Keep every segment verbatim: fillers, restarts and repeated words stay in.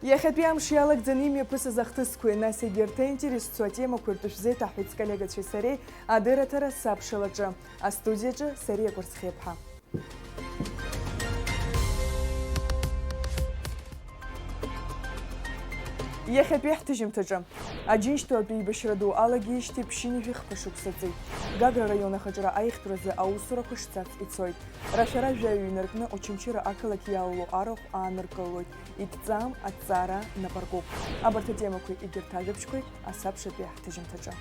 Иахьатәи амш иалагӡаны имҩаԥысыз ахҭысқәеи, нас егьырҭ аинтерес зцу атемақәеи ртәы шәзеиҭаҳҳәеит сколлегацәеи сареи адырраҭара сабшалаҿы. Астудиаҿы Сариа Кәарцхиаԥҳа. Иахьатәи ҳҭыжьымҭаҿы. Аџьынџьтәылатә еибашьра ду алагеижьҭеи ԥшьынҩажәи хԥа шықәса ҵит. Гагра араион ахаҿра аихтәразы аусурақәа шцац ицоит. Рашәара жәаҩа инаркны Очамчыра ақалақь иалало арахә ааныркылоит. Иҭҵаам, аҭҵаара нап аркуп. Абарҭ атемақәеи егьырҭ ажәабжьқәеи асабшатәи ҳҭыжьымҭаҿы.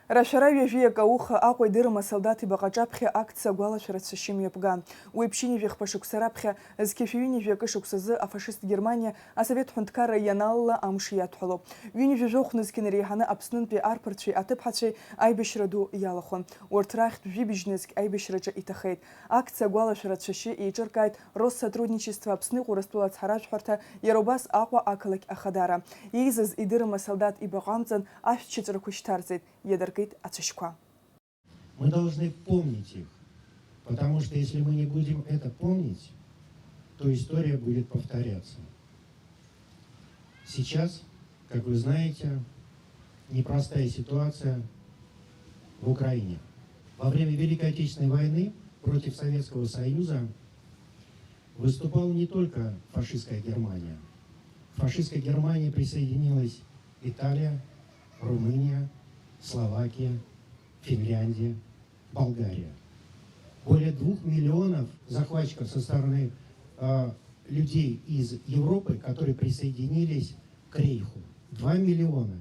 Рашәара ҩажәи акы ауха Аҟәа идырым асолдаҭ ибаҟа аҿаԥхьа акциа агәалашәара цәашьы мҩаԥган. Уи ԥшьынҩажәи хԥа шықәса раԥхьа, зқьи шәи ҩынҩажәи акы шықәсазы афашист Германиа асовет ҳәынҭқарра ианалала амш иадҳәалоуп. Ҩынҩажәи жәохә нызқь инареиҳаны Аԥснынтәи арԥарцәеи аҭыԥҳацәеи аибашьра ду иалахәын. Урҭ рахьтә жәибжь нызқь аибашьраҿы иҭахеит. Акциа агәалашәара цәашьы еиҿыркааит Россотрудничество Аԥсны Иҟәырастәыла ацҳаражәҳәарҭа, иара убас Аҟәа ақалақь Ахадара. Еизаз идырым асолдаҭ ибаҟа амҵан ашәҭшьыҵәрақәа шьҭарҵеит, иадыркит ацәашьқәа. Мы должны помнить их, потому что если мы не будем это помнить, то история будет повторяться. Сейчас, как вы знаете, непростая ситуация в Украине. Во время Великой Отечественной войны против Советского Союза выступала не только фашистская Германия. К фашистской Германии присоединилась Италия, Румыния, Словакия, Финляндия, Болгария. Более двух миллионов захватчиков со стороны э, людей из Европы, которые присоединились к Рейху. Два миллиона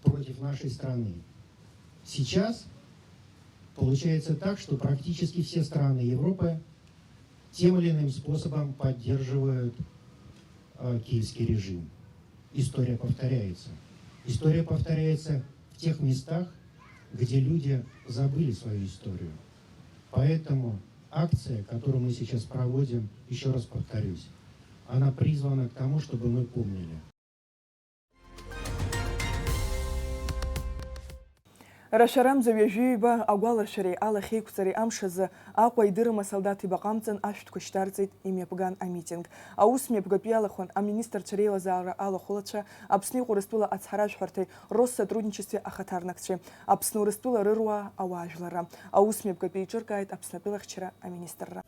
против нашей страны. Сейчас получается так, что практически все страны Европы тем или иным способом поддерживают э, киевский режим. История повторяется. История повторяется в тех местах, где люди забыли свою историю. Поэтому акция, которую мы сейчас проводим, еще раз повторюсь, она призвана к тому, чтобы мы помнили. Рашәарамза ҩажәи ҩба агәаларшәареи алахьеиқәҵареи амш азы Аҟәа идырым асолдаҭ ибаҟа амҵан ашәҭқәа шьҭарҵеит, имҩаԥган амитинг. Аус мҩаԥгатәы иалахәын аминистрцәа реилазаара алахәылацәа, Аԥсны Иҟәырыстәыла ацҳаражәҳәарҭеи Россотрудничестве ахаҭарнакцәеи, Аԥсны Урыстәыла рыруаа ауаажәларра. Аус мҩаԥгатәы еиҿыркааит Аԥснытәыла ахьчара аминистрра.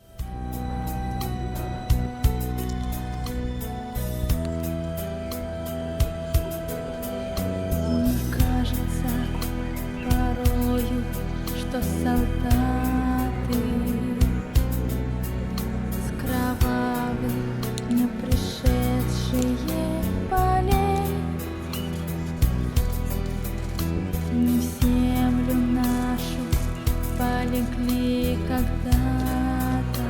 Мне кажется порою, что солдаты с кровавых не пришедшие полей не в землю нашу полегли когда-то.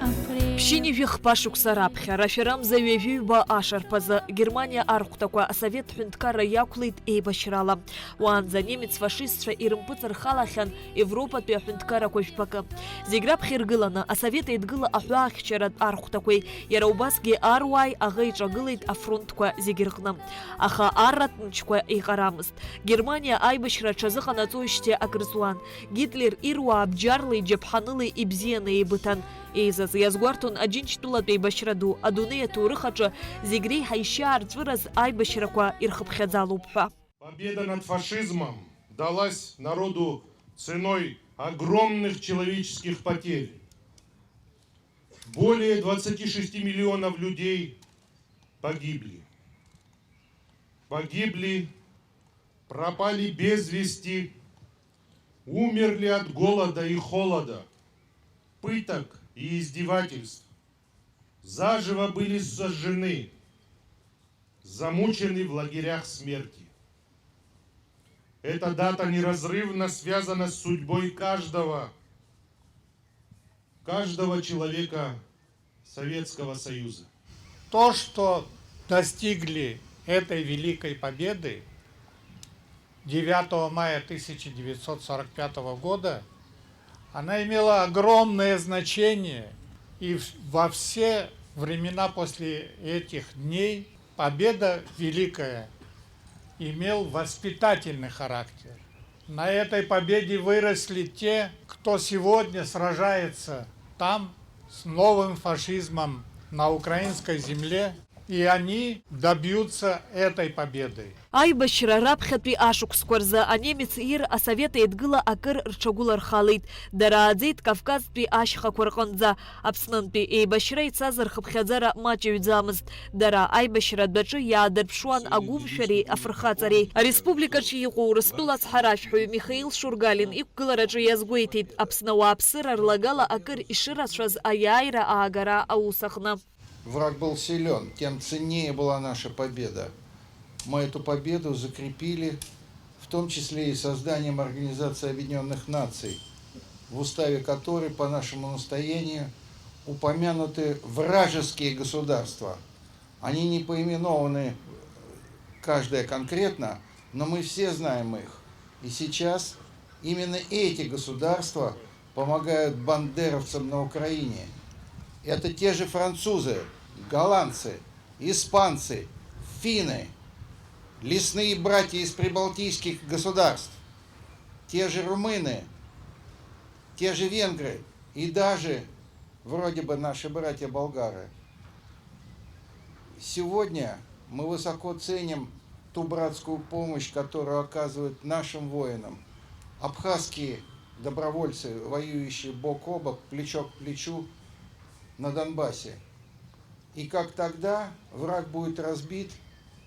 Апрель. Ԥшьынҩажәи хԥа шықәса раԥхьа, рашәарамза ҩажәи ҩба ашарԥазы, Германиа архәҭақәа асовет ҳәынҭқарра иақәлеит еибашьрала. Уаанӡа анемец фашистцәа ирымпыҵархалахьан Европатәи аҳәынҭқаррақәа жәпакы. Зегь раԥхьа иргыланы, Асовет Еидгыла аҳәаахьчаратә архәҭақәеи, иара убасгьы аруааи аӷа иҿагылеит афронтқәа зегь рҟны. Аха арратә мчқәа еиҟарамызт. Германиа аибашьра аҽазыҟанаҵоижьҭеи акрызуан. Гитлер ируаа бџьарла, иџьаԥҳанылеи ибзианы еибыҭан. Еизаз иазгәарҭон Аџьынџьтәылатә еибашьра ду, адунеи аҭоурых аҿы зегь реиҳа ишьаарҵәыраз аибашьрақәа ирхыԥхьаӡалоуп ҳәа. Победа над фашизмом далась народу ценой огромных человеческих потерь. Более двадцати шести миллионов людей погибли. Погибли, пропали без вести, умерли от голода и холода, пыток и издевательств. Заживо были сожжены, замучены в лагерях смерти. Эта дата неразрывно связана с судьбой каждого, каждого человека Советского Союза. То, что достигли этой великой победы девятого мая тысяча девятьсот сорок пятого года, она имела огромное значение, и в-, во все времена после этих дней победа великая имел воспитательный характер. На этой победе выросли те, кто сегодня сражается там с новым фашизмом на украинской земле, и они добьются этой победы. Аибашьра раԥхьатәи ашықәсқәа рзы анемец ир асовет еидгыла акыр рҽагәылархалеит. Дара ааӡеит Кавказтәи ашьхақәа рҟынӡа. Аԥснынтәи еибашьра ицаз рхыԥхьаӡара маҷыҩӡамызт. Дара аибашьра адәаҿы иаадырԥшуан агәымшәареи афырхаҵареи. Ареспубликаҿы иҟоу Урыстәыла ацҳаражәҳәаҩ Михаил Шургалин иқәгылараҿы иазгәеиҭеит, Аԥсны ауааԥсыра рлагала акыр ишырацәаз аиааира аагара аус аҟны. Враг был силен, тем ценнее была наша победа. Мы эту победу закрепили, в том числе и созданием Организации Объединенных Наций, в уставе которой, по нашему настоянию, упомянуты вражеские государства. Они не поименованы каждое конкретно, но мы все знаем их. И сейчас именно эти государства помогают бандеровцам на Украине. Это те же французы, голландцы, испанцы, финны, лесные братья из прибалтийских государств, те же румыны, те же венгры и даже вроде бы наши братья болгары. Сегодня мы высоко ценим ту братскую помощь, которую оказывают нашим воинам абхазские добровольцы, воюющие бок о бок, плечо к плечу на Донбассе. И как тогда враг будет разбит,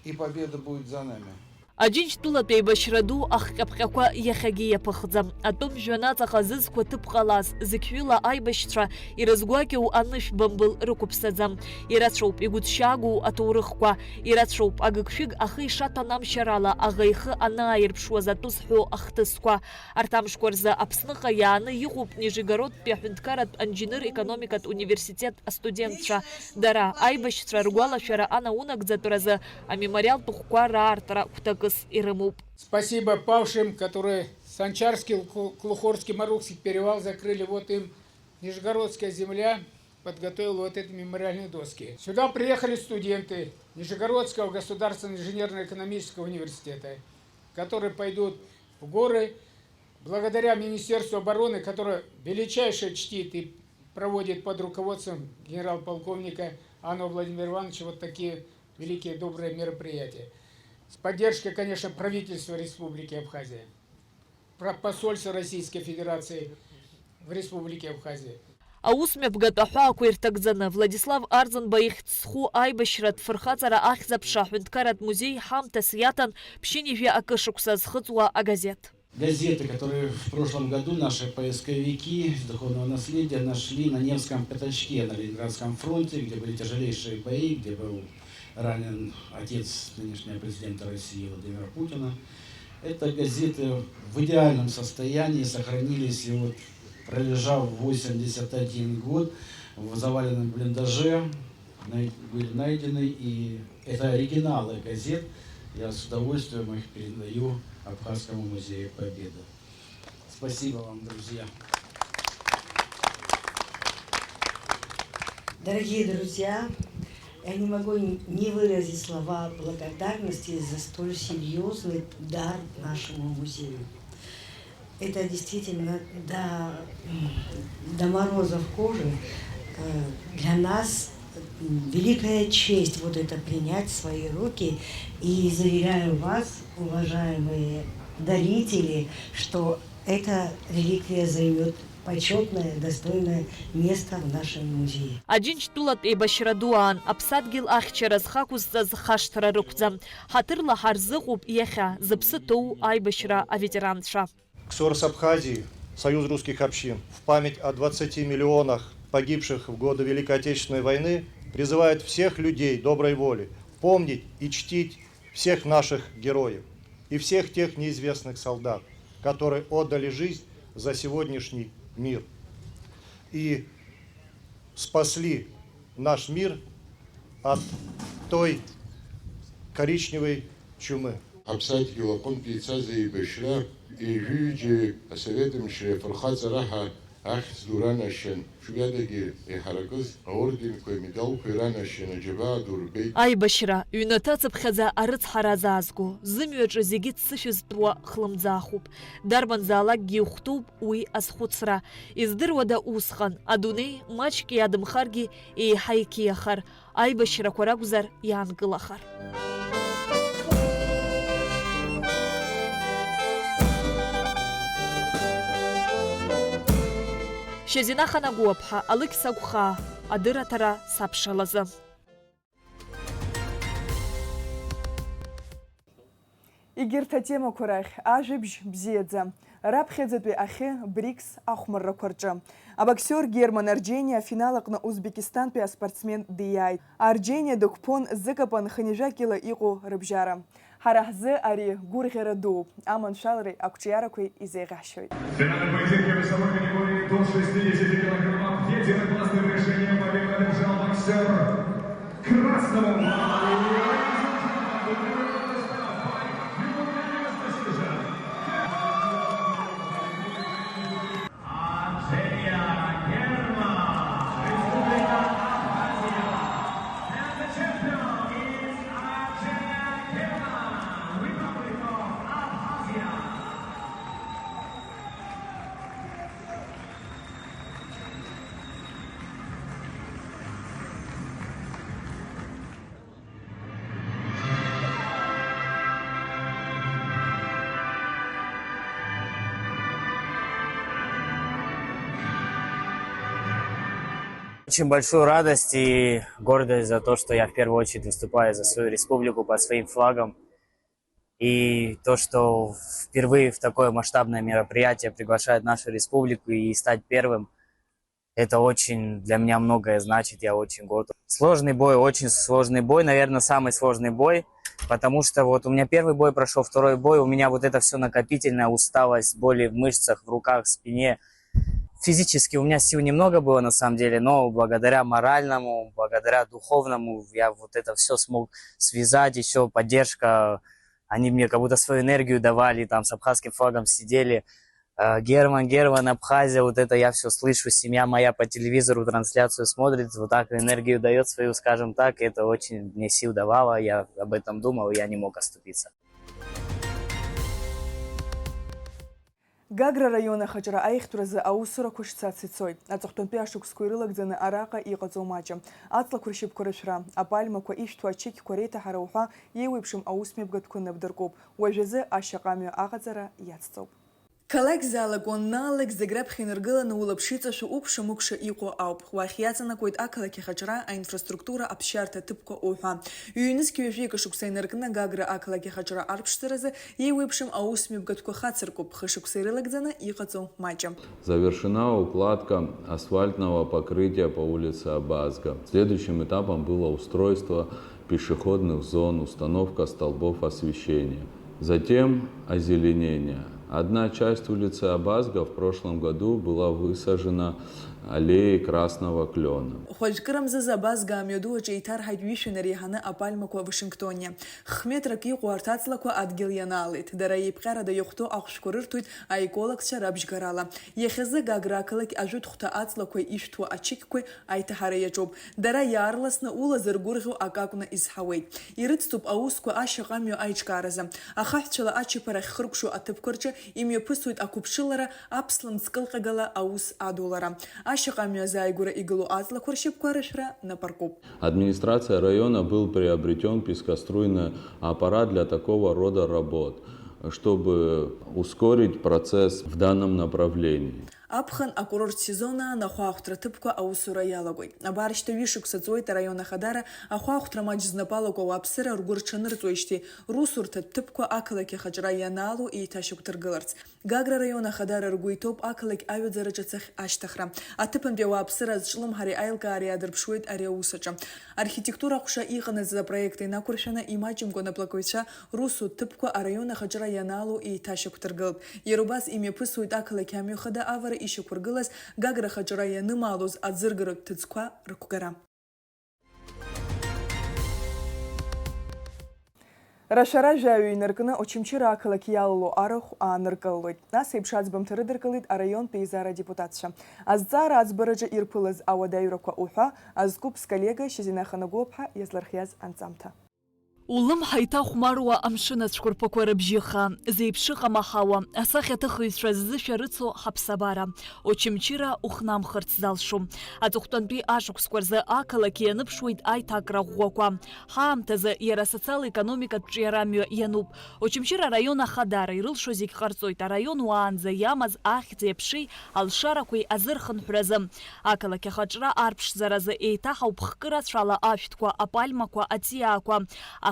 и победа будет за нами. Аџьынџьтәылатә еибашьра ду ахҟьаԥҟьақәа иахьагьы иаԥыхӡам. Атәым жәҩан аҵаҟа зызқәа ҭыԥ ҟалаз, зықьҩыла аибашьцәа ирызгәакьоу анышә бымбыл рықәыԥсаӡам. Ирацәоуп игәыҭшьаагоу аҭоурыхқәа, ирацәоуп агыгшәыг ахы ишаҭанамшьарала аӷа ихы анааирԥшуаз атәы зҳәо ахҭысқәа. Арҭ амшқәа рзы Аԥсныҟа иааны иҟоуп Нижегородтәи аҳәынҭқарратә анџьныр-економикатә университет астудентцәа. Дара, аибашьцәа ргәалашәара анаунагӡатәразы амемориалтә ӷәқәа раартра гәҭакыс ирымоуп. Спасибо павшим, которые Санчарский, Клу- Клухорский, Марухский перевал закрыли. Вот им Нижегородская земля подготовила вот эти мемориальные доски. Сюда приехали студенты Нижегородского государственного инженерно-экономического университета, которые пойдут в горы благодаря Министерству обороны, которое величайшее чтит и проводит под руководством генерал-полковника Анова Владимира Ивановича вот такие великие добрые мероприятия. С поддержкой, конечно, правительства Республики Абхазия, про- посольства Российской Федерации в Республике Абхазия. Аус мҩаԥгатә аҳәаақәа ирҭагӡаны, Владислав Арӡынба ихьӡ зху аибашьратә фырхаҵара ахьӡ-аԥша аҳәынҭқарратә музеи ҳамҭас иаҭан ԥшьынҩажәи акы шықәса зхыҵуа агазеҭ. Газеты, которые в прошлом году наши поисковики из духовного наследия нашли на Невском пятачке на Ленинградском фронте, где были тяжелейшие бои, где был ранен отец нынешнего президента России Владимира Путина. Это газеты в идеальном состоянии сохранились, и вот пролежав восемьдесят один год в заваленном блиндаже, най- были найдены, и это оригиналы газет. Я с удовольствием их передаю Абхазскому музею Победы. Спасибо вам, друзья. Дорогие друзья, я не могу не выразить слова благодарности за столь серьезный дар нашему музею. Это действительно до, до мороза в коже. Э, Для нас великая честь вот это принять в свои руки. И заверяю вас, уважаемые дарители, что эта реликвия займет почетное, достойное место в нашем музее. Аџьынџьтәылатә еибашьра ду аан, аԥсадгьыл ахьчара зхақәызҵаз хашҭра рықәӡам. Ҳаҭырла ҳарзыҟоуп иахьа, зыԥсы ҭоу аибашьра аветеранцәа. Ксорс Абхазии, Союз русских общин, в память о двадцати миллионах погибших в годы Великой Отечественной войны призывает всех людей доброй воли помнить и чтить всех наших героев и всех тех неизвестных солдат, которые отдали жизнь за сегодняшний мир и спасли наш мир от той коричневой чумы. Ҳаԥсадгьыл аҟынтә ицаз еибашьра ҩажәи ҩыџьа асовет мчреи афырхаҵара ҳәа Ахьӡ ду ранашьан, шәҩадагьы иҳаракыз аорденқәеи амедалқәеи ранашьан аџьабаа ду рбеит. Аибашьра, ҩнаҭа цыԥхьаӡа арыцҳара азаазго, зымҩаҿы зегьы дсышәызтәуа хлымӡаахуп. Дарбанзаалакгьы ихәҭоуп уи азхәыцра. Издыруада усҟан, адунеи маҷк иадымхаргьы еиҳа иқьиахар, аибашьрақәа ракәзар иаанкылахар. Шьазина Ханагәыаԥҳа, Алықь Сагәхаа, адырраҭара сабшалазы. Егьырҭ атемақәа рахь, ажәабжь бзиаӡа. Раԥхьаӡатәи ахьы БРИКС ахәмаррақәа рҿы. Абоксиор Герман Арџьениа афинал аҟны Узбекистантәи аспортсмен диааит. Арџьениа дықәԥон зыкапан хынҩажәа кьыла иҟоу рыбжьара. Ҳара ҳзы ари гәырӷьара дууп, аманшәалареи ақәҿиарақәеи изеиӷьаҳшьоит. Финальный поединок весовой категории до шестидесяти килограммов единогласным решением победу одержал боксер Красного. Очень большую радость и гордость за то, что я в первую очередь выступаю за свою республику под своим флагом. И то, что впервые в такое масштабное мероприятие приглашают нашу республику и стать первым, это очень для меня многое значит, я очень горд. Сложный бой, очень сложный бой, наверное, самый сложный бой, потому что вот у меня первый бой прошёл, второй бой, у меня вот это всё накопительная усталость, боли в мышцах, в руках, в спине. Физически у меня сил немного было на самом деле, но благодаря моральному, благодаря духовному я вот это всё смог связать, ещё поддержка, они мне как будто свою энергию давали, там с абхазским флагом сидели. Э, Герман, Герман, Абхазия, вот это я всё слышу, семья моя по телевизору трансляцию смотрит, вот так энергию даёт свою, скажем так, это очень мне сил давало, я об этом думал, и я не мог оступиться. Гагра араион ахаҿра аихтәразы аусурақәа шцац ицоит. Аҵыхәтәантәи ашықәсқәа ирылагӡаны араҟа иҟаҵоу маҷым. Аҵлақәа ршьапқәа рышәра, апальмақәа ишәҭуа ачықьқәа реиҭаҳара уҳәа еиуеиԥшым аусмҩаԥгатәқәа нап дыркуп. Уажәазы ашьаҟамҩа аҟаҵара иацҵоуп. Қалақь заалак уаннаалак, зегь раԥхьа инаргыланы улаԥш иҵашәо укәша-мыкәша иҟоу ауп. Уахь иаҵанакуеит ақалақь ахаҿра, аинфраструктура, аԥсшьарҭа ҭыԥқәа уҳәа. Ҩнызқь ҩажәи акы шықәса инаркны Гагра ақалақь ахаҿра арԥшӡаразы еиуеиԥшым аусмҩаԥгатәқәа хацыркуп, хышықәса ирылагӡаны иҟаҵоу маҷым. Завершена укладка асфальтного покрытия по улице Абазга. Следующим этапом было устройство пешеходных зон, установка столбов освещения. Затем озеленение. Одна часть улицы Абазга в прошлом году была высажена аллеей красного клёна. Хәажәкырамзазы Абазга амҩаду аҿы еиҭарҳаит ҩышәа инареиҳаны апальмақәа Вашингтониа. Хметрак иҟоу арҭ аҵлақәа адгьыл ианаалеит. Дара еиԥҟьарада иахәҭоу ахәшәқәа рырҭоит аекологцәа рабжьгарала. Иахьазы Гагра ақалақь ажәытәхәҭа аҵлақәеи ишәҭуа ачықьқәеи аиҭаҳара иаҿуп. Дара иаарласны ула зыргәырӷьо акы акәны изҳауеит. Ирыцтәуп аусқәа ашьаҟамҩа аиҿкааразы. Ахаҳәцәала ачаԥара ахьхыркәшо аҭыԥқәа рҿы имҩаԥысуеит ақәыԥшылара аԥслымӡ кылҟьагала аус адулара. Ашьаҟамҩа азааигәара игылоу аҵлақәа ршьапқәа рышәра напаркуп. Администрацией района был приобретён пескоструйный аппарат для такого рода работ, чтобы ускорить процесс в данном направлении. Аԥхын акурорт сезон аан ахәаахәҭра ҭыԥқәа аусура иалагоит. Абар шьҭа ҩышықәса ҵуеит араион ахадара ахәаахәҭра маҷ знапы алаку ауааԥсыра ргәы рҽанырҵуеижьҭеи русурҭатә ҭыԥқәа ақалақь ахаҿра ианаало еиҭашьақәдыргыларц. Гагра араион ахадара ргәы иҭоуп ақалақь аҩаӡара ҿыц ахь ашьҭыхра. Аҭыԥантәи ауааԥсыра азҿлымҳареи аилкаареи аадырԥшуеит ари аус аҿы. Архитектура аҟәша иҟанаҵаз апроект инақәыршәаны, имаҷымкәа анаплакыҩцәа русутә ҭыԥқәа араион ахаҿра ианаало еиҭашьақәдыргылт. Иара убас имҩаԥысуеит ақалақь амҩахада авара ишьақәыргылаз Гагра ахаҿра ианымаалоз аӡыргаратә ҭыӡқәа рықәгара. Рашәара жәаҩа инаркны Очамчыра ақалақь иалало арахә ааныркылоит. Нас еиԥш аӡбамҭа рыдыркылеит араионтә еизара адепутатцәа. Азҵаара аӡбараҿы ирԥылаз ауадаҩрақәа уҳәа, азкуп сколлега Шьазина Ханагәлаԥҳа иазлырхиаз анҵамҭа. Улымҳа иҭахәмаруа амшын ацәқәырԥақәа рыбжьыха, зеиԥшыҟам аҳауа, асахьаҭыхыҩцәа ззышәарыцо ҳаԥсабара, Очамчыра ухнамхырц залшом. Аҵыхәтәантәи ашықәсқәа рзы ақалақь ианыԥшуеит аиҭакра ӷәӷәақәа. Ҳаамҭазы иара асоциал-економикатә ҿиарамҩа иануп. Очамчыра араион ахадара ирылшо зегь ҟарҵоит араион уаанӡа иамаз ахьӡи аԥшеи алшарақәеи азырхынҳәразы. Ақалақь ахаҿра арԥшӡаразы еиҭаҳауп хкы рацәала ашәҭқәа, апальмақәа, аҵиаақәа.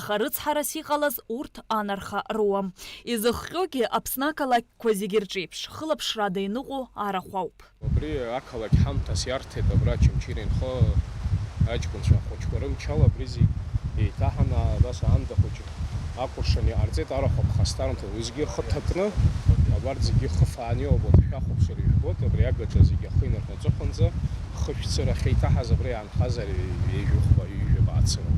Аха рыцҳарас иҟалаз урҭ анарха роуам. Изыхҟьогьы Аԥсны ақалақьқәа зегьы рҿеиԥш, хылаԥшрада иныҟәо арахә ауп. Убри ақалақь ҳамҭас иарҭеит абра Очамчыра инхо аҷкәынцәа ахәыҷқәа рымчала абри зегь еиҭаҳаны абас аанда хәыҷы акәыршан иҟарҵеит, арахә аԥхасҭарымҭа уеизгьы рхы ҭакны, абарҭ зегьы хыфааны иоуп, уажә шәахәаԥшыр ижәбоит, абри агаҿа зегьы ахы инаркны аҵыхәанӡа хышә цыра ахьеиҭаҳаз абра иаанхазар ҩажәихәба, ҩажәаба цыра.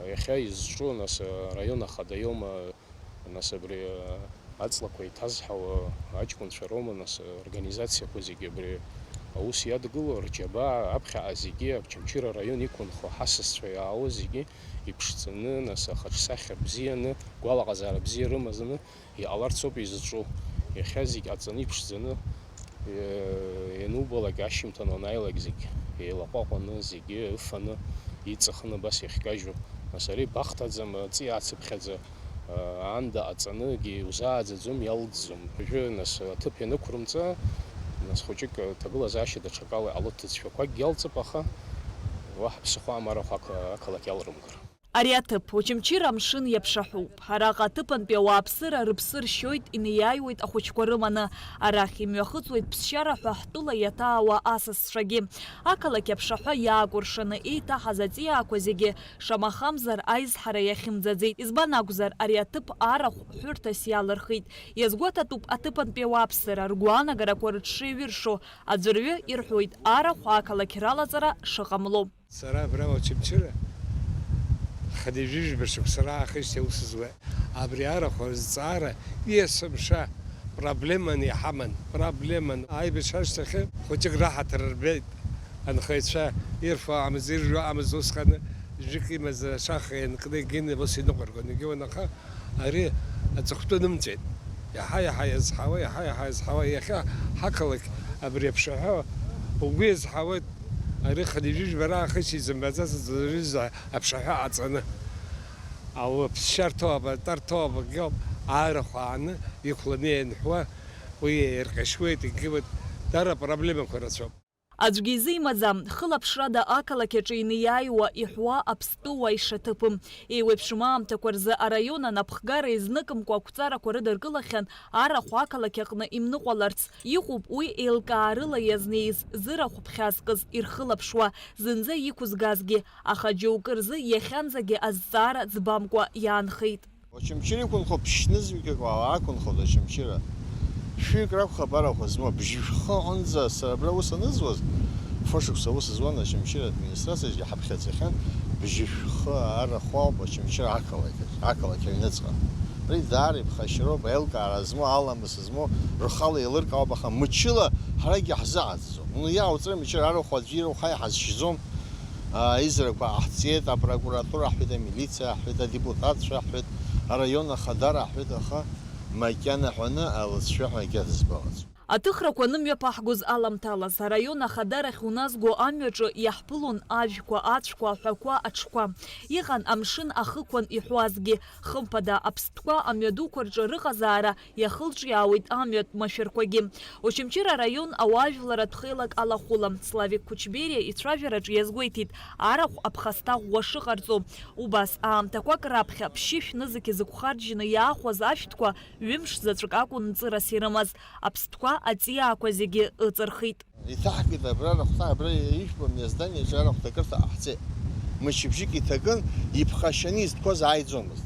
Иахьа изҿу, нас, араион ахада иоума? Нас абри аҵлақәа еиҭазҳауа аҷкәынцәа роума, нас, аорганизациақәа зегьы абри аус иадгыло, рџьабаа аԥхьаҟа зегьы, Очамчыра араион иқәынхо ҳасасцәа иаауа зегьы иԥшӡаны, нас, ахаҿсахьа бзианы, гәалаҟазаара бзиа рымазаны иҟаларц ауп изҿу. Иахьа зегь ҟаҵаны иԥшӡаны, иа-, ианубалак, ашьжьымҭан уанааилак, зегь еилаҟәаҟәаны, зегьы ыфаны, иҵахын абас иахькажьу. Нас ари бахҭаӡам, аҵиаа цыԥхьаӡа, аанда ҟаҵаныгьы иузааӡаӡом, иалҵӡом. Уажәы, нас, аҭыԥ ианықәрымҵа, нас, хәыҷык аҭагылазаашьа даҽакала иҟало ҭыӡшәақәакгьы иалҵып, аха уаҳа ԥсыхәа амарахә ақалақь иалрымгар. Ари аҭыԥ, Очамчыра амшын иаԥшаҳәоуп. Араҟа аҭыԥантәи ауааԥсыра рыԥсы ршьоит, инеиааиуеит ахәыҷқәа рыманы. Арахь имҩахыҵуеит ԥсшьара ҳәа ҳтәыла иаҭаауа асасцәагьы. Ақалақь аԥшаҳәа иаакәыршаны еиҭаҳаз аҵиаақәа зегьы, шамахамзар, аизҳара иахьымӡаӡеит. Избан акәзар, ари аҭыԥ арахә ҳәырҭас иалырхит. Иазгәаҭатәуп аҭыԥантәи ауааԥсыра, ргәаанагарақәа рыҽшеиҩыршо. Аӡәырҩы ирҳәоит арахә ақалақь ралаҵара шыҟамло. Сара абра Очамчыра хынҩажәижәба шықәса раахижьҭеи аус зуеит. Абри арахә азҵаара иесымша проблеманы иҳаман, проблеманы. Аибашьра ашьҭахь хәыҷык раҳаҭыр рбеит анхаҩцәа, ирфо аҟамыз, иржәуа аҟамыз, усҟаны жәк имаз ашаха ианкны егьин ус иныҟәыргон, егьиуан, аха ари аҵыхәтәы нымҵәеит. Иаҳа-иаҳа иазҳауа, иаҳа-иаҳа иазҳауа, иахьа ҳақалақь абри аԥшаҳәа угәы иазҳауеит. Ари хынҩажәижәба раахыс изымбаӡацыз ари аԥшаҳәа ҟаҵаны, ауаԥсшьа рҭоуп, атәа рҭоуп, акгьы ауп, арахә ааны иқәланы ианҳәуа, уи еирҟьашьуеит, егьыуеит, дара апроблемақәа рацәоуп. Аӡәгьы изы имаӡам, хылаԥшрада ақалақь аҿы инеиааиуа иҳәуа аԥстәы уа ишаҭыԥым. Еиуеиԥшым аамҭақәа рзы араион анапхгара изныкымкәа ақәҵарақәа рыдыркылахьан арахә ақалақь аҟны имныҟәаларц. Иҟоуп уи еилкаарыла иазнеиз, зырахә ԥхьазкыз ирхылаԥшуа, зынӡа иқәызгазгьы, аха џьоукы рзы иахьанӡагьы азҵаара ӡбамкәа иаанхеит. Очамчыра иқәынхо ԥшьнызқьҩык уаала ақәынхоит Очамчыра. Шәҩык ракәхап арахә змоу, бжьышәхы аҟынӡа сара абра аус анызуаз, фышықәса аус зуан Очамчыра администрациаҿгьы ҳаԥхьаӡахьан, бжьышәхы арахә ауп Очамчыра ақалақь, ақалақь аҩныҵҟа. Ари даара иԥхашьароуп, аилкаара змоу, аламыс змоу, рхала еилыркаауп, аха мчыла ҳарагьы ҳзыҟаҵаӡом. Ну, иаауҵыр, мчыла арахә аӡәы ирахә ҳаиҳа ҳазшьӡом. Аизарақәа ҟаҳҵеит, апрокуратура аҳәеит, амилициа аҳәеит, адепутатцәа аҳәеит, араион ахадара аҳәеит, аха макьана ҳәаны алыҵшәа ҳәа егьа дызбалаӡом. Аҭыхрақәа анымҩаԥаҳгоз аламҭалаз, араион ахадарахь уназго амҩаҿы иаҳԥылон ажәқәа, ацәқәа, аҳәақәа, аҽқәа. Иҟан амшын ахықәан иҳәуазгьы, хымԥада, аԥстәқәа амҩадуқәа рҿы рыҟазаара иахылҿиаауеит амҩатә машәырқәагьы. Очамчыра араион ауаажәларратә хеилак алахәыла Славик Кучбериа ицәажәараҿы иазгәеиҭеит арахә аԥхасҭа ӷәӷәа шыҟарҵо. Убас аамҭақәак раԥхьа ԥшьышә нызқь зықәхарџьны иаахәаз ашәҭқәа ҩымш заҵәык акәын нҵырас ирымаз. Аԥстәқәа аҵиаақәа зегьы ыҵырхит. Иҭаҳгеит абра рахәҭа, абра ижәбо амни аздание аҿы арахә ҭакырҭа ҟаҳҵеит. Мчыбжьык иҭакын, иԥхашьаны изтәқәаз ааиӡомызт.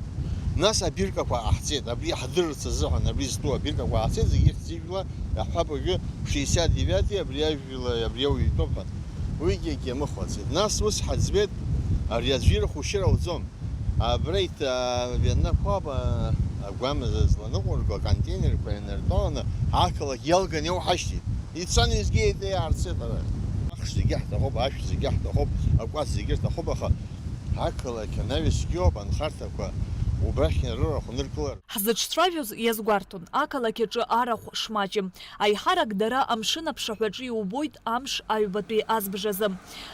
Нас абиркақәа ҟаҳҵеит, абри иаҳдырырц азыҳәан абри зтәу абиркақәа ҟаҳҵеит, зегьы хьӡыжәла иаҳҳәап, уажәы шестьдесят девятый абри ажәла абри ауаҩ итәоуп ҳәа. Уигьы егьамыхәацеит. Нас ус ҳаӡбеит, ари аӡәы ирахә ушьыр ауӡом. Абра иҭ-, а, ианнақәаб, а, агәамаза зланыҟәырго аконтейнерқәа инартәаланы ақалақь иалганы иауҳашьҭит. Ицан изгеит, иаарцеит ара. Ахш зегьы ҳҭахуп, ашә зегьы ҳҭахуп, акәац зегьы рҭахуп, аха ақалақь анаҩсгьоуп анхарҭақәа убрахь рырахә ныркылар. Ҳзыҿцәажәоз иазгәарҭон, ақалақь аҿы арахә шмаҷым. Аиҳарак дара амшын аԥшаҳәаҿы иубоит амш аҩбатәи азбжазы.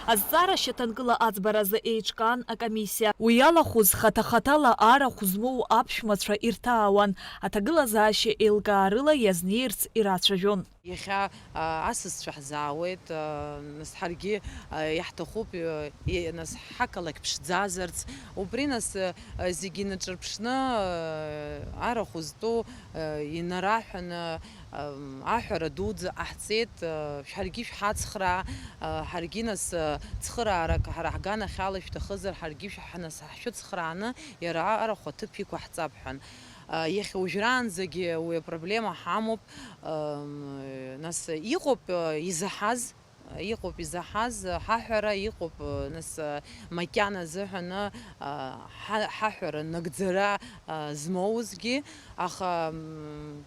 Азҵаара шьаҭанкыла аӡбаразы еиҿкаан акомиссиа. Уи иалахәыз хаҭа-хаҭала арахә змоу аԥшәмацәа ирҭаауан, аҭагылазаашьа еилкаарыла иазнеирц ирацәажәон. Иахьа, а, асасцәа ҳзаауеит, а, нас ҳаргьы, а, иаҳҭахуп, а, и-, нас ҳақалақь ԥшӡазарц. Убри нас, а, зегьы инаҿырԥшны, а, арахә зтәу, а, инараҳәаны, ам, аҳәара дуӡӡа ҟаҳҵеит, а, шәаргьы шәҳацхраа, а, ҳаргьы нас, а, цхыраарак ҳара ҳганахьала шәҭахызар, ҳаргьы шәаҳ-, нас ҳшәыцхрааны иара арахә аҭыԥ иқәаҳҵап ҳәан. А, иахьа уажәраанӡагьы уи апроблема ҳамоуп. Ам, нас иҟоуп, а, изаҳаз, иҟоуп изаҳаз, а, ҳаҳәара, иҟоуп, а, нас, а, макьана азыҳәаны, а, ҳа-, ҳаҳәара нагӡара, а, змоузгьы, аха, м,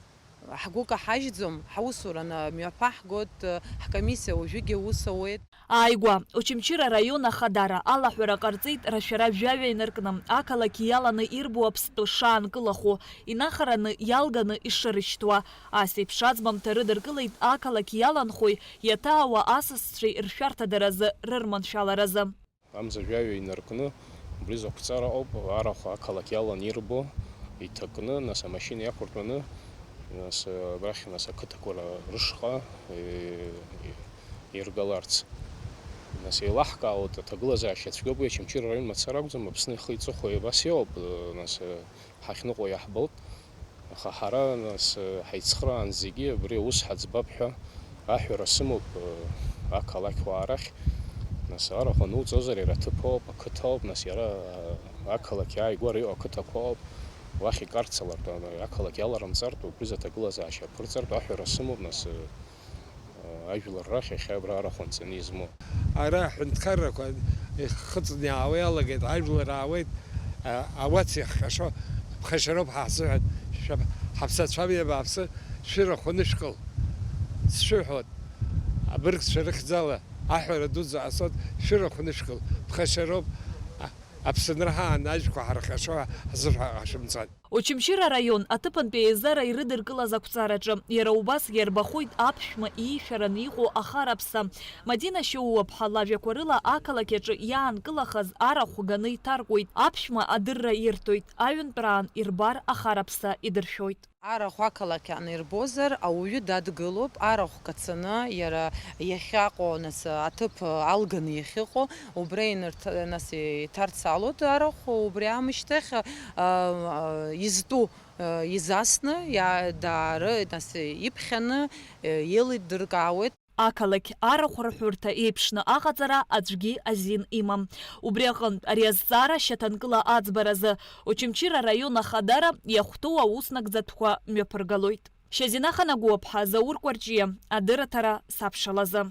ҳгәы каҳажьӡом, ҳаусураны мҩаԥаҳгоит, а, ҳкомиссиа уажәыгьы аус ауеит. Ааигәа, Очамчыра араион ахадара алаҳәара ҟарҵеит рашәара жәаҩа инаркны, ақалақь иаланы ирбо аԥстәы шаанкылахо, инахараны иалганы ишырышьҭуа. Ас еиԥш аӡбамҭа рыдыркылеит ақалақь иаланхои иаҭаауа асасцәеи ршәарҭадаразы, рырманшәаларазы. Амза жәаҩа инаркны, убри зықәҵара ауп, арахә ақалақь иалан ирбо, иҭакны, нас амашьына иақәыртәаны, нас, абрахь, нас, ақыҭақәа ра-, рышҟа, е-, е-, иргаларц. Нас еилаҳкаауеит, аҭагылазаашьа цәгьоуп, уи Очамчыра араион мацара акәӡам, Аԥсны ихы иҵыхәа абас иоуп, нас, ҳахьныҟәо иаҳбоит. Аха ҳара, нас, ҳаицхраан зегьы абри аус ҳаӡбап ҳәа аҳәара сымоуп, ақалақьуаа рахь. Нас, арахә ануҵозар, иара аҭыԥ ауп, ақыҭа ауп, нас, иара ақалақь ааигәара иҟоу ақыҭақәа ауп, уахь икарцалартә, ақалақь иаларымҵартә, убри аҭагылазаашьа аԥырҵартә аҳәара сымоуп, нас, ажәлар рахь иахьа абра арахә анҵаны измоу. Ара аҳәынҭқаррақәа ихыҵны иаауа иалагеит, ажәлар аауеит, а, ауац иахҟьашо ԥхашьароуп ҳа ҳзыҳәан, шәа-, ҳаԥсацәа абри абааԥсы, шәырахә анышәкыл, сшәыҳәоит, абыргцәа рыхьӡала аҳәара дуӡӡа ҟасҵоит, шәырахә анышәкыл, ԥхашьароуп, а, Аԥсынра ҳаан ажәқәа ҳарҟьашо ҳзыҳәа ҳашәымцан. Очамчыра араион аҭыԥантәи аизара ирыдыркылаз ақәҵараҿы, иара убас иарбахоит аԥшәма иишәараны иҟоу ахараԥса. Мадина Шьоуаԥҳа лажәақәа рыла, ақалақь аҿы иаанкылахаз арахә ганы иҭаркуеит, аԥшәма адырра ирҭоит, аҩынтәраан ирбар ахараԥса идыршәоит. Арахә ақалақь анирбозар, ауаҩы дадгылоуп, арахә кацаны, иара иахьаҟоу, нас, аҭыԥ алганы иахьыҟоу, убра инарҭ-, нас, иҭарцалоит арахә, убри аамышьҭахь, а, а, изтәу, а, изасны, иа-, даары, нас, иԥхьаны, а, еилидыркаауеит. Ақалақь арахә рҳәырҭа еиԥшны аҟаҵара аӡәгьы азин имам. Убри аҟынтә, ари азҵаара шьаҭанкыла аӡбаразы Очамчыра араион ахадара иахәҭоу аус нагӡатәқәа мҩаԥыргалоит. Шьазина Ханагәыаԥҳа, Заур Кәарҷиа, адырраҭара сабшалазы.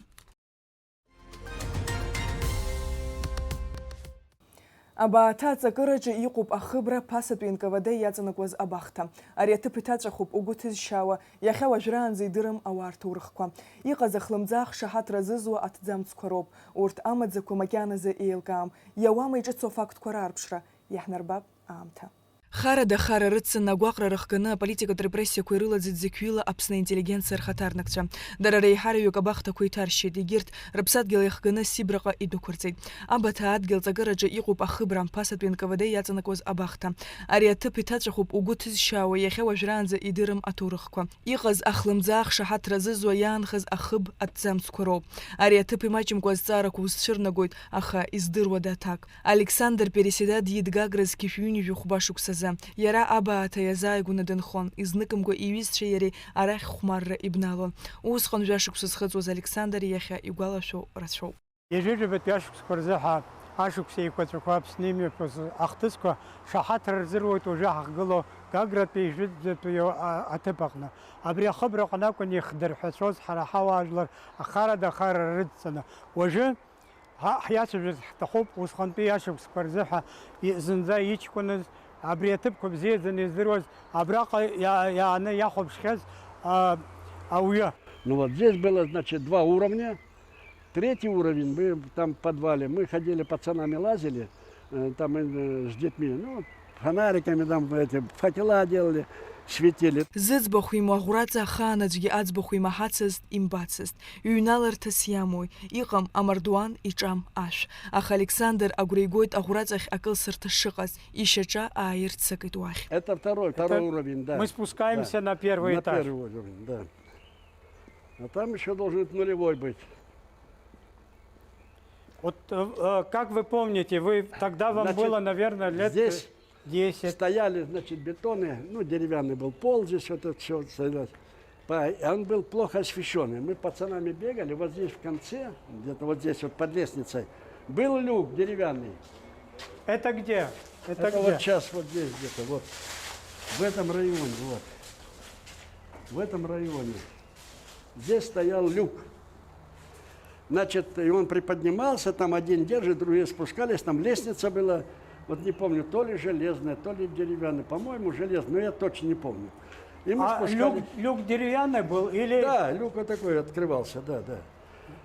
Абааҭа аҵакыраҿы иҟоуп ахыбра ԥасатәи Н К В Д иаҵанакуаз абахҭа. Ари аҭыԥ иҭаҵәахуп угәы ҭызшьаауа, иахьа уажәраанӡа идырым ауаа рҭоурыхқәа. Иҟаз ахлымӡаах шаҳаҭра зызуа аҭӡамцқәа роуп. Урҭ амаӡақәа макьаназы еилкаам. Иауама иҿыцу афактқәа раарԥшра? Иаҳнарбап аамҭа. Харада хара рыцын агәаҟра рыхганы аполитикатә репрессиақәа ирылаӡит зықьҩыла Аԥсны аинтеллигенциа рхаҭарнакцәа. Дара реиҳараҩык абахҭақәа иҭаршьит, егьырҭ рыԥсадгьыл иахганы Сибраҟа идәықәырҵеит. Абаҭа адгьыл ҵакыраҿы иҟоуп ахыбра, ԥасатәи Н К В Д иаҵанакуаз абахҭа. Ари аҭыԥ иҭаҵәахуп угәы ҭызшьаауа, иахьа уажәраанӡа идырым аҭоурыхқәа. Иҟаз ахлымӡаах шаҳаҭра зызуа иаанхаз ахыб аҭӡамцқәа роуп. Ари аҭыԥ имаҷымкәа азҵаарақәа узцәырнагоит, аха издыруада аҭак? Александр Переседа диит Гагра зқьышә ҩынҩажәи хәба шықәсазы. Иара абааҭа иазааигәаны дынхон, изныкымкәа иҩызцәеи иареи арахь хәмарра ибналон. Усҟан жәашықәса зхыҵуаз Александр иахьа игәалашәо рацәоуп. Ҩажәижәабатәи ашықәсқәа рзы ҳа ашықәс еиқәаҵәақәа Аԥсны имҩаԥысыз ахҭысқәа шаҳаҭра рзыруеит уажәы ҳахьгылоу Гагратәи жәытәӡатәи а-, аҭыԥ аҟны. Абри ахыбраҟны акәын ихдырҳәацәоз ҳара ҳауаажәлар ахарада ахара рыдҵаны. Уажәы Ҳа ҳиацәажәарц ҳҭахуп усҟантәи ашықәсқәа рзы ҳәа и-, зынӡа иҷкәыназ, абри аҭыԥқәа бзиаӡаны издыруаз, абраҟа иа-, иааны иахәаԥшхьаз, а, ауаҩы. Ну вот здесь было, значит, два уровня. Третий уровень, мы там в подвале, мы ходили, пацанами лазили, э, там, э, с детьми, ну, фонариками там эти факела делали, светили. Зыӡбахә имоу аӷәраҵа ахаан аӡәгьы аӡбахә имаҳацызт, имбацызт. Ҩналарҭас иамои, иҟам амардуан, иҿам ашә. Аха Александр агәра игоит аӷәраҵахь акылсырҭа шыҟаз, ишьаҿа ааирццакит уахь. Это второй, второй Это уровень, да. Мы спускаемся Да. на первый На этаж. первый уровень, да. А там ещё должен быть нулевой быть. Вот, э, э, как вы помните, вы тогда вам Значит, было, наверное, лет, здесь э, десять. Стояли, значит, бетонные, ну, деревянный был пол, здесь вот это всё стояло. По-, и он был плохо освещённый. Мы пацанами бегали, вот здесь в конце, где-то вот здесь вот под лестницей, был люк деревянный. Это где? Это Это где? вот сейчас вот здесь где-то, вот. В этом районе, вот. В этом районе. Здесь стоял люк. Значит, и он приподнимался, там один держит, другие спускались, там лестница была, вот не помню, то ли железная, то ли деревянная, по-моему, железная, но я точно не помню. И мы А спускались. Люк, люк деревянный был или Да, люк вот такой открывался, да, да.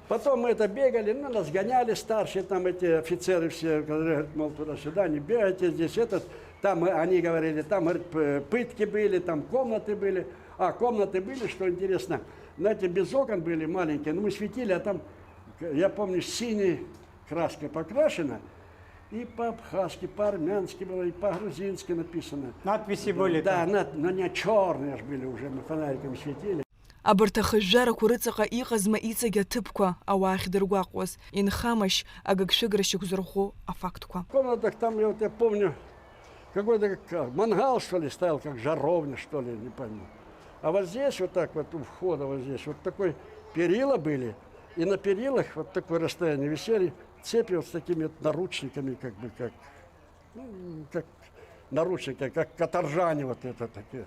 Потом мы это бегали, ну, нас гоняли старшие, там эти офицеры все, говорят, мол, туда-сюда, не бегайте здесь, этот, там, э, они говорили, там, говорит, п-, пытки были, там комнаты были. А комнаты были, что интересно, знаете, без окон были маленькие, но мы светили, а там, к-, я помню, синей краской покрашено, и по-абхазски, по-армянски было, и по-грузински написано. Надписи были Да, там? на-, но не чёрные ж были уже, мы фонариком светили. Абарҭ ахыжәжәарақәа рыҵаҟа иҟазма иҵегь аҭыԥқәа, ауаа ахьдыргәаҟуаз? Инхамашь агыгшәыгра шьақәзырӷәӷәо афактқәа? В комнатах там, я вот я помню, какой-то как мангал, что ли, стоял, как жаровня, что ли, не пойму. А вот здесь вот так вот у входа, вот здесь, вот такой перила были, и на перилах вот такое расстояние висели цепи вот с такими вот наручниками, как бы, как, ну, как наручники, как каторжане вот это такие.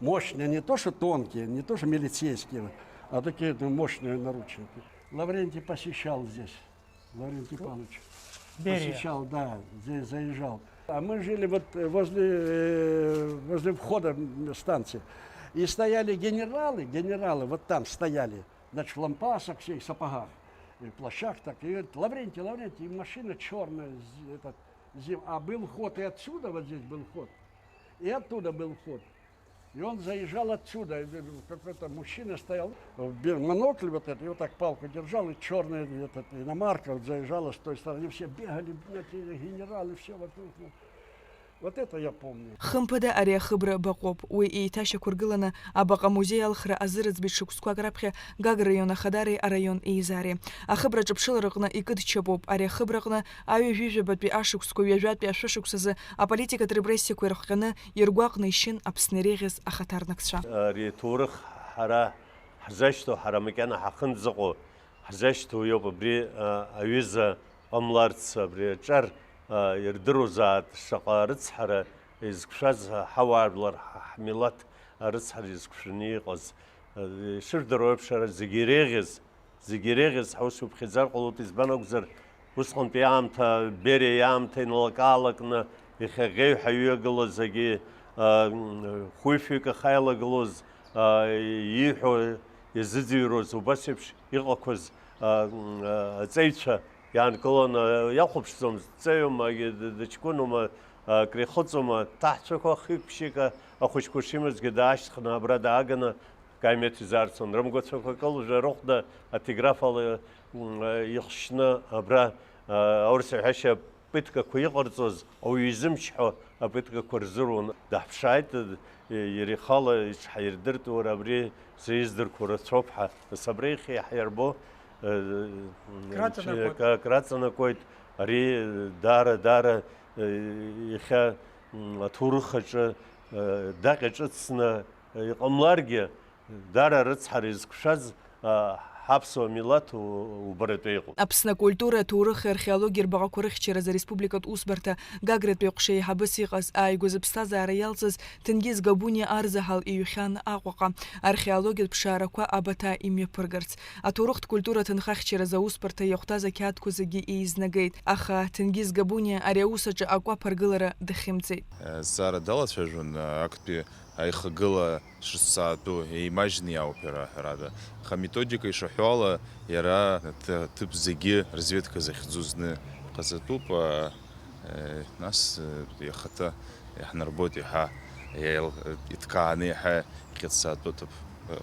Мощные, не то что тонкие, не то что милицейские, вот, а такие, ну, мощные наручники. Лаврентий посещал здесь. Лаврентий Павлович Берия. Посещал, да, здесь заезжал. А мы жили вот возле, э, возле входа, м, станции. И стояли генералы, генералы вот там стояли, значит, в лампасах все, и сапогах, и в плащах так. И говорит: «Лаврентий, Лаврентий», и машина чёрная, з-, этот, зим-, а был ход и отсюда, вот здесь был ход, и оттуда был ход. И он заезжал отсюда, и, э, какой-то мужчина стоял, в бе-, монокль вот это, и вот так палку держал, и чёрная, этот, иномарка вот заезжала с той стороны. Все бегали, блядь, эти генералы, все вокруг, ну. Вот это я помню. Хымԥада ари ахыбра баҟоуп. Уи еиҭашьақәыргыланы абаҟа музеи алхра азы рыӡбеит шықәсқәак раԥхьа Гагра раион ахадареи араион еизареи. Ахыбра ҿыԥшылараҟны икыдчаԥоуп. Ари ахыбраҟны аҩажәижәабатәи ашықәсқәа ҩажәатәи ашәышықәсазы аполитикатә репрессиақәа ирыхҟьаны иргәаҟны ишьын Аԥсны иреиӷьыз ахаҭарнакцәа. Ари аҭоурых ҳара ҳзашьҭоу, ҳара макьана ҳахынӡаҟоу ҳзашьҭоу иоуп. Абри, а, аҩыза ҟамларц, абри аҿар, а, ирдыруазаат шаҟа рыцҳара изықәшәаз ҳауаажәлар, ҳ-, ҳмилаҭ арыцҳара изықәшәаны иҟаз, а, ишырдыруа еиԥш, ара зегьы иреиӷьыз, зегьы иреиӷьыз ҳаус иуԥхьаӡар ҟалоит, избан акәзар, усҟантәи аамҭа, Бериа иаамҭа иналакаалакны, иахьа ӷьеҩҳәа иҩагылаз, егьи, а, м, хәҩышәҩык аха иалагылоз, а, ииҳәо иазыӡырҩуаз, убас еиԥш иҟақәаз, а, м, а, аҵеицәа иаанкыланы, иахәаԥшӡомызт, дҵаҩума, д-, д-, дыҷкәыноума, а, акрихыҵуама, ҭаҳцәақәа хҩык-ԥшьҩык ахәыҷқәа шимазгьы даашьҭхны абра дааганы, Каимеҭ изаарцон, рымгәацәақәа кылжәа рыхәда ателеграф ала, м, ихшьны абра, а, аурыс аҳәашьа апытқақәа иҟарҵоз, ауаҩы изымчҳауа апытқақәа рзыруан. Даҳԥшааит, э, иара ихала иҽҳаирдырт, уара абри сеиздырқәо рацәоуп ҳәа. Нас абра ихы иаҳирбо, э, Краҵанакуеит. К-, краҵанакуеит. Ари даара, даара, э, иахьа, м, аҭоурых аҿы, э, даҟьа ҿыцны, э, иҟамларгьы, Даара арыцҳара изықәшәаз, а, Ҳаԥсуа милаҭ у-, убаратәы иҟоуп. Аԥсны акультура, аҭоурыхи археологиеи рбаҟақәа рыхьчаразы ареспубликатә усбарҭа Гагратәи аҟәша еиҳабыс иҟаз, ааигәа зыԥсҭазаара иалҵыз Ҭенгиз Габуниа Арзаҳал иҩхьан Аҟәаҟа, археологиатә ԥшаарақәа Абаҭа имҩаԥыргарц. Аҭоурыхтә культура аҭынхахьчаразы аусбарҭа иахәҭаз ақьаадқәа зегьы еизнагеит, аха Ҭенгиз Габуниа ари аус аҿы акәаԥ аргылара дахьымӡеит. Азҵаара далацәажәон актәи аихагыла шысзаатәу, еимажьны иаауп иара, ҳәарада. Аха аметодика ишаҳәо ала, иара аҭ-, аҭыԥ зегьы разведка захьӡу зны ҟаҵатәуп, а, е, нас, е, ихаҭа иаҳнарбоит еиҳа, еил-, иҭкааны еиҳа иҟьацаатәу аҭыԥ.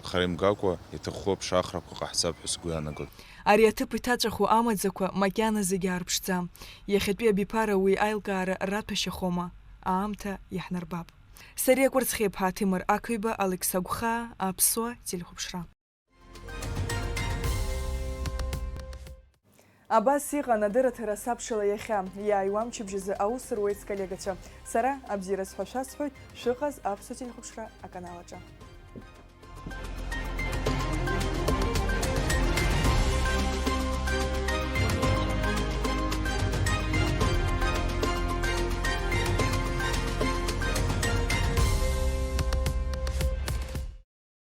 Хара имгакәа, иҭаху аԥшаахрақәа ҟаҳҵап ҳәа сгәы иаанагоит. Ари аҭыԥ иҭаҵәаху амаӡақәа макьана зегьы аарԥшӡам. Иахьатәи абиԥара уи аилкаара раҭәашьахома? Аамҭа иаҳнарбап. Сариа Кәырцхиаԥҳа, Ҭемыр Ақыҩба, Алекса Гәхаа, Аԥсуа телехәаԥшра. Абас иҟан адырраҭара Сабшала иахьа. Иааиуа амчыбжьазы аус руеит сколлегацәа. Сара абзиара сҳәашәа сҳәоит, шәыҟаз Аԥсуа телехәаԥшра аканал аҿы.